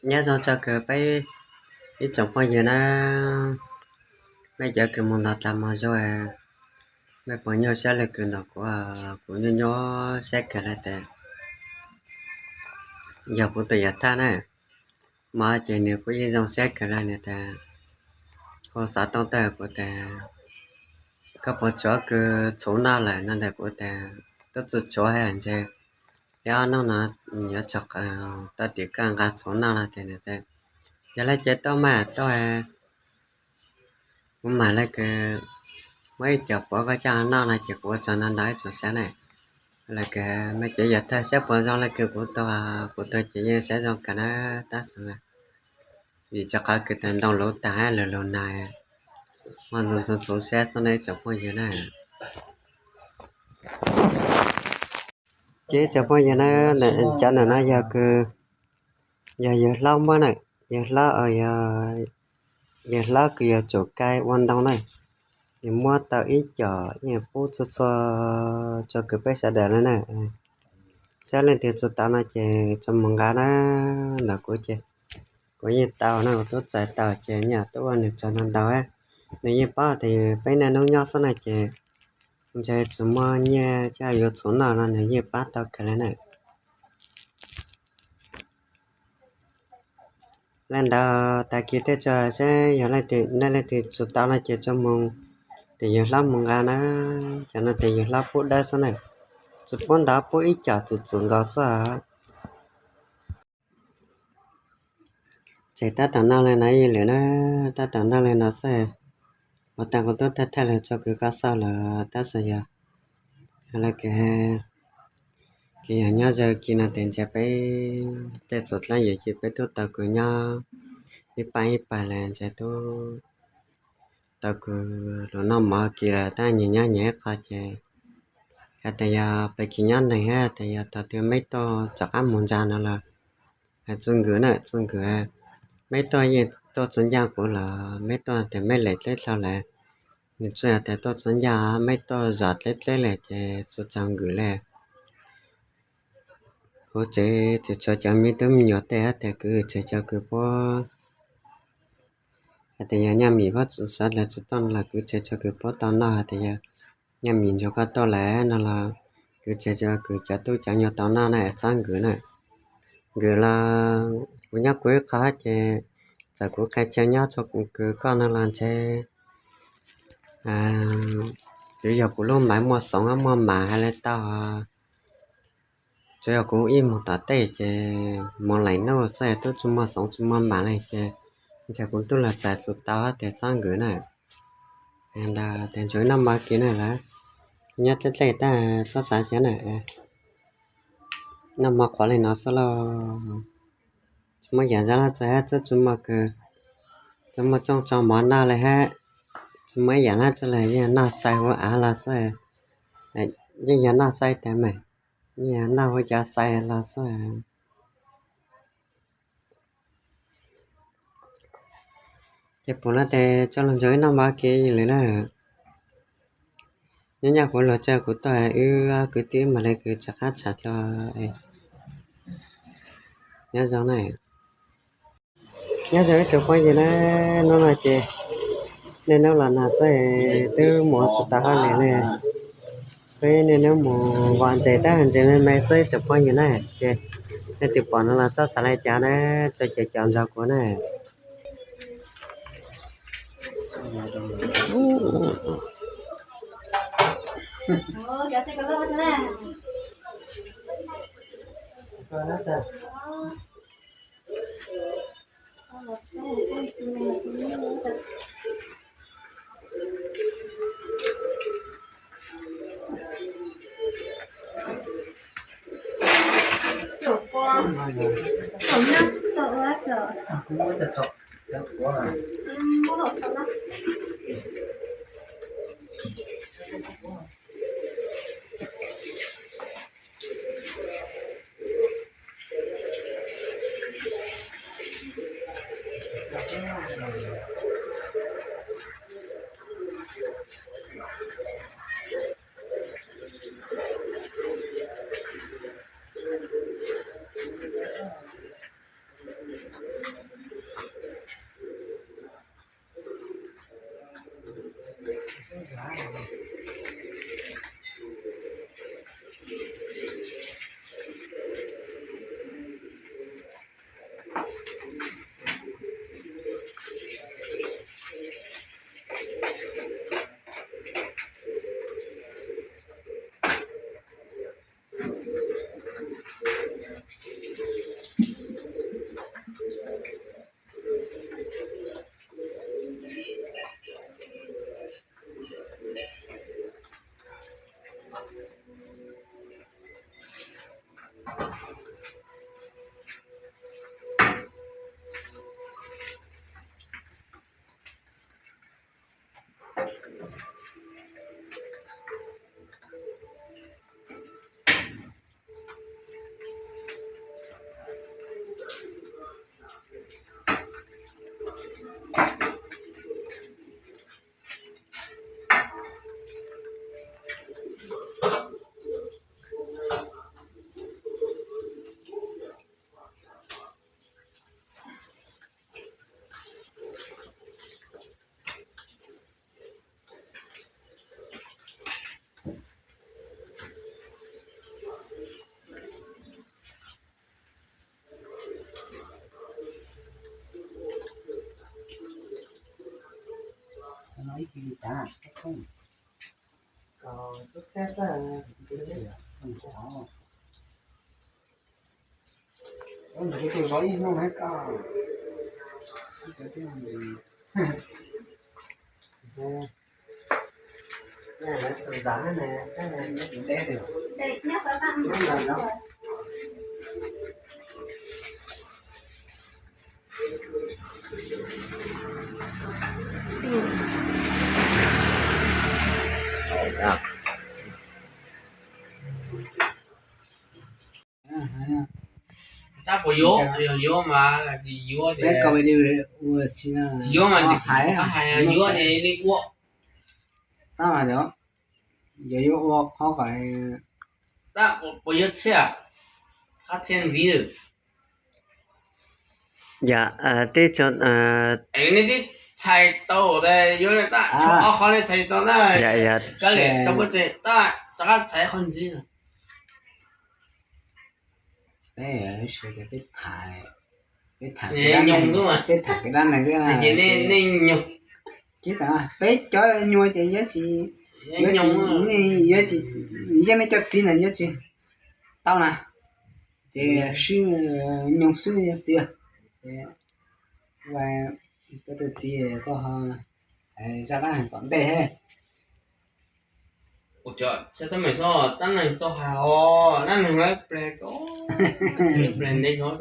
Nyob zoo tso kws peb ib tsoom phooj ywg na, mej cov kws moog nrog tag mo zoo, mej puas nyuaj siab le kws nrog kuv, kuv nyuaj nyuaj siab kawg le tas. Yog kuv tus yawm thaj na, mas ces nws kuj yeej zoo siab kawg le, nws tas, hu xov tooj tuaj kuv tas, koj puas tshuav kws txhuv noj lawm no ntag, kuv tas, tub tsi tshuav hab ntshe ib ob hnub no yuav tso tau tim koj nqa txhuv noj no tas, nws tas, yog le ces tuaj maj tuaj, kuv mam le kws muab ib co puav koj coj noj no ces kuv ua tsaug ntau ntau ib tsoom saib na. Le kws mej cov yawm thaj saib puas zoo le kws kuv tuag, kuv tuag ces yeej saib zoo kawg na, tab sis vim rua qhov kws tas ntoo luv tag hab lug lug nag, muaj ntxhov ntxhov txhuv siab xwb na ib tsoom phooj ywg na. Ces ib tsoom phooj ywg na, cov ntawm no yog kws, yog yawg hlob muab na, yawg hlob, yawg hlob kws yog tsum kais ua ntoo na, nws muab tau ib co, yeej pub txhua txhua tso kws peb sawv daws le na. Saib leej twg tsi tau no ces tso mus nqa na, ntawm kuv ces kuv yeej tau na, kuv tub txais tau ces nyaj tub ua nws tsaug ntau ntau. Nws yeej paub tas peb niaj hnub nyob xwb na ces ntshe tsi muaj nyiaj coj yuav txhuv noj no nws yeej pab tau kawg le na. Le ntawd tag kis tej tso seb yog leej twg, nej leej twg tsi tau no ces tso mus, tes yawg hlob mus nqa na. Cov no tes yawg hlob pub dawb xwb na, tsi pub ntau, pub ib co txum txum nkaus xwb. Ces tab tom noj le no ib lwm na, tab tom noj le no xwb. Ua tag kuv tub thaij thaij los tso kws koj xauj lawm tab sis yog le kws, kws yog nyob ze kis no tes ntshe peb tej txhua dlaab yawm ces peb tub tau kws nyob ib pab ib pab le ntshe tub tau kws lug noj mov kis lawm tab nyias nyob nyias ib qho ces has tas yog peb kis nyob neeg hab tas yog thaum twg meb tuaj rov qab mus ntsa no los txu nkws na, txu nkws, meb tuaj yeej tuaj tsi ncaaj kuv los meb tuaj tes meb lem dleb dlhau lawm, nws tsi has tas tuaj tsi ncaaj, meb tuaj zom dleb dleb le ces tsi txaus nkws le. Kuv tsev tseem tshuav cov me tub me nyuam tej hab tas kuv tseem tshuav kws puab has tas yog nyaj mim puab tsi sawv dlawg tsi tuaj no los kuv tseem tshuav kws puab tau noj, has tas yog nyaj mim ntsuag koj tuaj lawm no los kuv tseem tshuav kws cov tub cov nyuag tau noj na, txhob nkws na. Nkws los kuv nyob kuv ib qho hab ces txawm kuv qhia chaw nyob tsua kws koj no los ntshe tsuas yog kuv lub maiv muaj xoov muaj mam hab le tau. Tsuas yog kuv ib moog tom tej ces moog laim nuj xwb, tub tsi muaj xoov tsi muaj mam le ces ntshe kuv tub lug txais txug tau hab tes txhob nkws na. Ntawd tes ntshe noj mov kis na lawm, nyob dleb dleb tab txhob xav chaw na. Noj mov qhuav le no xwb lauj. Tsi muaj yam zoo le tsi hab, tub tsi muaj kws, tsi muaj tsooj tso mov noj le hab, tsi muaj ib yam le tsi le yeej noj xais huv av los xwb. Yeej yog noj xais tas mas, yeej yog noj huv cov xais los xwb. Ces pum no tes tso lug ntsug ib noj mov kis lawm na. Nyob nyaj kuv lug tso kuv tuaj wb kwv tij mam le kws rov qab tsham dlua. Nyob zoo na. Nyob zoo ib tsoom phooj ywg na, hnub no ces niaj hnub los nag xwb twb mus tsis tau hauj lwm li. Peb niaj hnub mus nqos ntses tab ntses me me xwb ib tsoom phooj ywg na, ces leej twg pom no los txhob xav li cas na, tso caum caum nrog kuv na. Tab puas yuav, yog yuav mas yuav, tsis yuav mas tsis hais, yuav ces li ua. Tab mas yog yuav ua qhov kom, tab puas yuav txhiaj, qab txhiaj ntxiv. Yam teb chaws, nej twb txhais tau, yuav tab tshuav ob qhov nej txhais tau na. Kav liam tso pov tseg, tab rov qab txhais qhov ntxiv. Peb, peb tham, peb tham kev dab neeg, peb cov nyuag ces yuav tsis, yuav tsis, nej yuav tsis, yog nej cov txiv na yuav tsis tau na, ces sib nyoog xwb yog txiv. Koj tus txiv koj zaj dab neeg tom ntej he. Tab neeg txo hais os, dab neeg ple, ple ntev zog.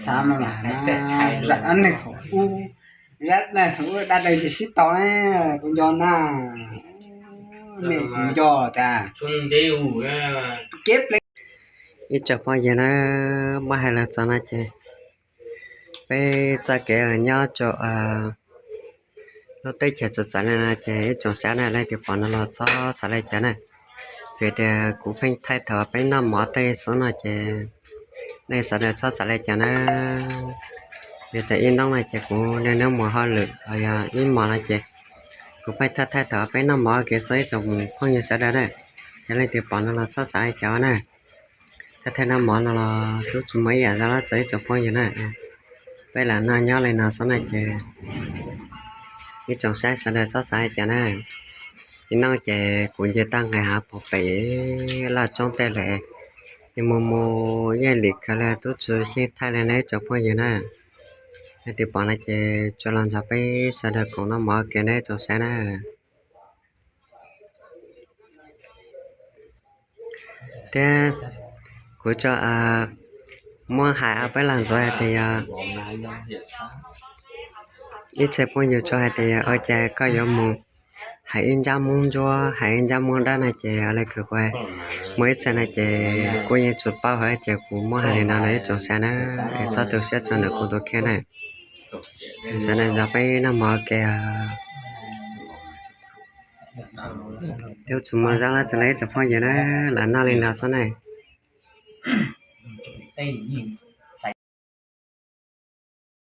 Xav mas, zaj dab neeg thaum ub, zaj dab neeg thaum ub dab neeg ces sib tau na, kuv nco na, nej tsis nco cas. Ib tsoom phooj ywg na, muab hais los txog no ces peb txoj kev nyob rau lub teb chaws txawv txawv li no ces ib tsoom saib na, leej twg pom no los txhob xav li cas na. Vim tias kuv pheej thaij thaum peb noj mov tej xwb no ces nej sawv daws txhob xav li cas na. Vim tias ib hnub no ces kuv niaj hnub mus hauj lwm los yog ib hmos no ces kuv pheej thaij thaij thaum peb noj mov kev xwb, ib tsoom phooj ywg sawv daws na, yog leej twg pom no los txhob xav li cas na. Thaij thaij noj mov no los twb tsis muaj ib yam dab tsi txog ib tsoom phooj ywg na. Peb lam noj nyob li no xwb na ces ib tsoom saib sawv daws txhob xav li cas na. Ib hnub ces kuv nce toj nqes hav puag pem Laj Tsoob tej lawm, es mus mus yeej lim kawg li, twb tsis xyeej thaij li na ib tsoom phooj ywg na. Leej twg pom no ces tsuas los nrog peb sawv daws koom noj mov ua ke na ib tsoom saib na. Thiab kuv tsuas muab hais ob peb lo ntxiv hais tias yog ib txhia phooj ywg tsuas hais tias yog ua cas koj yuav mus hais ib ntsab Hmoob ntsuab, hais ib ntsab Hmoob dab no ces ua li kuv muaj ib txhia no ces kuv yeej tsis paub hais ces kuv muab hais li no rau ib tsoom saib na, es txhob tu siab txog ntawm kuv tus kheej na. Sawv daws nrog peb noj mov ua ke. Twb tsis muaj zaj dab tsi li ib tsoom phooj ywg na, lam noj li no xwb na.